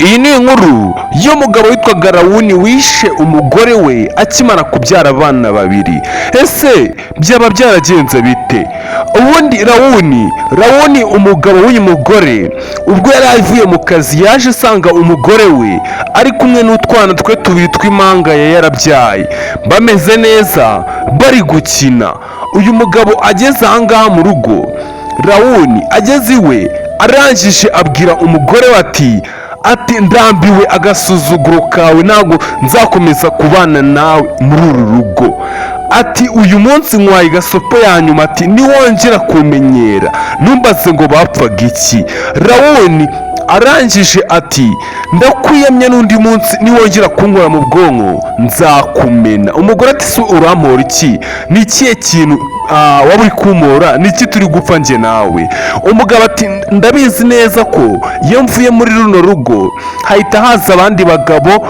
Iyi ni inkuru y'umugabo witwaga Rawuni wishe umugore we akimara kubyara abana babiri. Ese byaba byaragenze bite? Ubundi Rawuni, umugabo w'uyu mugore, ubwo yari avuye mu kazi yaje asanga umugore we ari kumwe n'utwana twe tubiri tw'impanga yari yarabyaye, bameze neza, bari gukina. Uyu mugabo ageze ahangaha mu rugo, Rawuni ageze iwe, arangije abwira umugore we ati: "Ndambiwe agasuzuguro kawe, ntabwo nzakomeza kubana nawe muri uru rugo." Ati: "Uyu munsi nkwaye gasopo ya nyuma." Ati: "Niwongera kumenyera ntumbaze ngo bapfaga iki." Rawuni arangije ati: "Ndakwiyamye, n'undi munsi niwongera kunkora mu bwonko nzakumena." Umugore ati: "Si urampora iki? Ni ikihe kintu waba uri kumpora? Ni iki turi gupfa njye nawe?" Umugabo ati: "Ndabizi neza ko iyo mvuye muri runo rugo hahita haza abandi bagabo,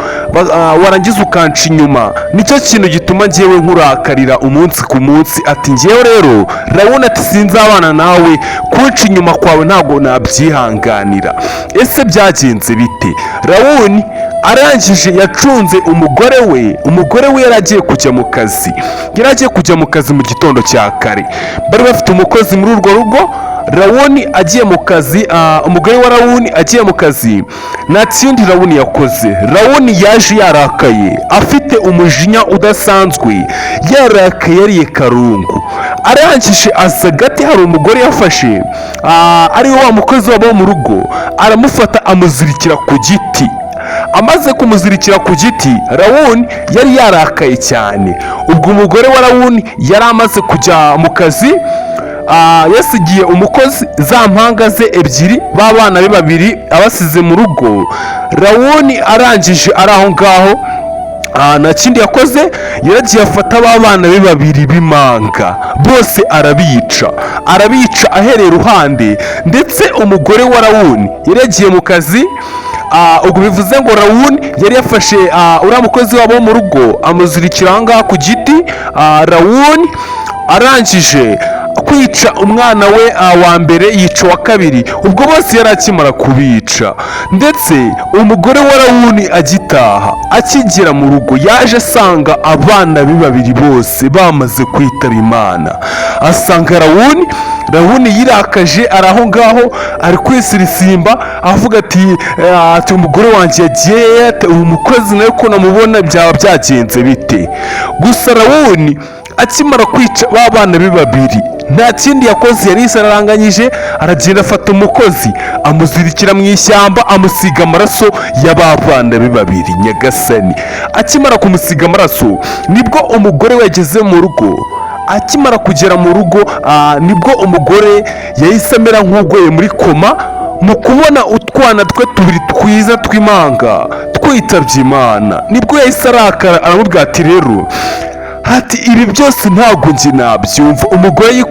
warangiza ukanca inyuma. Nicyo kintu gituma njyewe nkurakarira umunsi ku munsi." Ati: "Njyewe rero Rawuni," ati, "sinzabana nawe, kunca inyuma kwawe ntabwo nabyihanganira." Ese byagenze bite? Rawuni arangije yacunze umugore we. Umugore we yari agiye kujya mu kazi, yari agiye kujya mu kazi mu gitondo cya kare. Bari bafite umukozi muri urwo rugo. Rawuni agiye mu kazi, umugore wa Rawuni agiye mu kazi, nta kindi Rawuni yakoze. Rawuni yaje yarakaye, afite umujinya udasanzwe, yarakaye, yariye karungu. Arangije aza agati hari umugore yafashe, ariwe wa mukozi wabo wo mu rugo, aramufata amuzirikira ku giti. Amaze kumuzirikira ku giti, Rawuni yari yarakaye cyane. Ubwo umugore wa Rawuni yari amaze kujya mu kazi, yasigiye umukozi za mpanga ze ebyiri, b'abana be babiri abasize mu rugo. Rawuni arangije ari aho ngaho, nta kindi yakoze, yaragiye afata ba bana be babiri b'impanga bose arabica, arabica ahereye iruhande. Ndetse umugore wa Rawuni yari yagiye mu kazi. Ubwo bivuze ngo Rawuni yari yafashe uriya mukozi wabo wo mu rugo amuzirikira aho ngaho ku giti. Rawuni arangije kwica umwana we wa mbere, yica uwa kabiri. Ubwo bose yari akimara kubica, ndetse umugore wa Rawuni agitaha, akigera mu rugo, yaje asanga abana be babiri bose bamaze kwitaba Imana. Asanga Rawuni yirakaje, ari aho ngaho ari kwisirisimba, avuga ati: "Umugore wanjye yagiye, ati uyu mukozi nawe ko namubona, byaba byagenze bite?" Gusa Rawuni akimara kwica ba bana be babiri, nta kindi yakoze, yari aranganyije, aragenda afata umukozi amuzirikira mu ishyamba, amusiga amaraso ya ba bana be babiri. Nyagasani! Akimara kumusiga amaraso, nibwo umugore we yageze mu rugo. Akimara kugera mu rugo, nibwo umugore yahise amera nk'uguye muri koma mu kubona utwana twe tubiri twiza tw'impanga twitabye Imana. Nibwo yahise arakara, aramubwira ati: "Rero," ati, "ibi byose ntabwo njye nabyumva." Umugore.